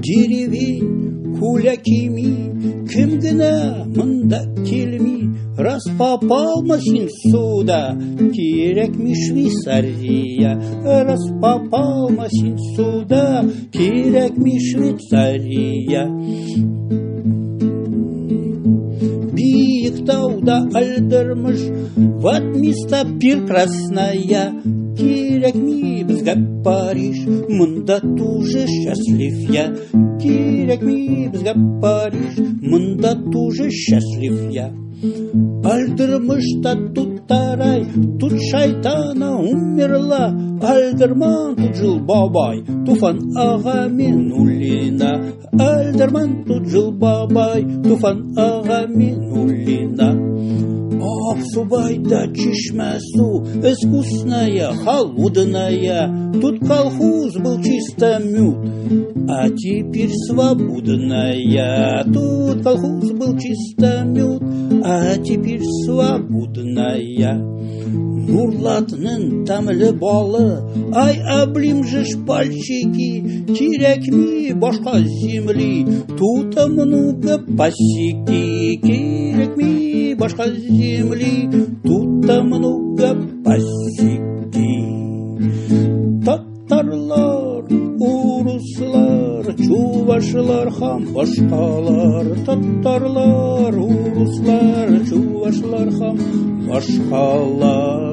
Деревень, куля кими, кем генә монда килми, раз попал Масин сюда, кирәкми Швейцария. Раз попал Масин сюда, кирәкми Швейцария. Биектауда Альдермыш, вот место прекрасная, кирәкми безгә Париж, монда тоже счастлив я. Кирәкми безгә Париж, монда тоже счастлив я. Альдермышта тут тарай, тут шайтана умерла. Альдерман тут жил бабай, Туфан ага Минуллина. Альдерман тут жил бабай, Туфан ага Минуллина. Аксубайда чишмә су, искусная, холодная. Тут колхоз был чисто мют, а теперь свободная. Тут колхоз был чисто мют, а теперь свободная. Нурлатның тәмле балы, ай, оближешь пальчики, кирәкми башка земли, тут много пасеки. Кирәкми башка земли, тут много пасеки. Татарлар, урыслар, чувашлар һәм башкалар. Татарлар, урыслар, чувашлар һәм башкалар.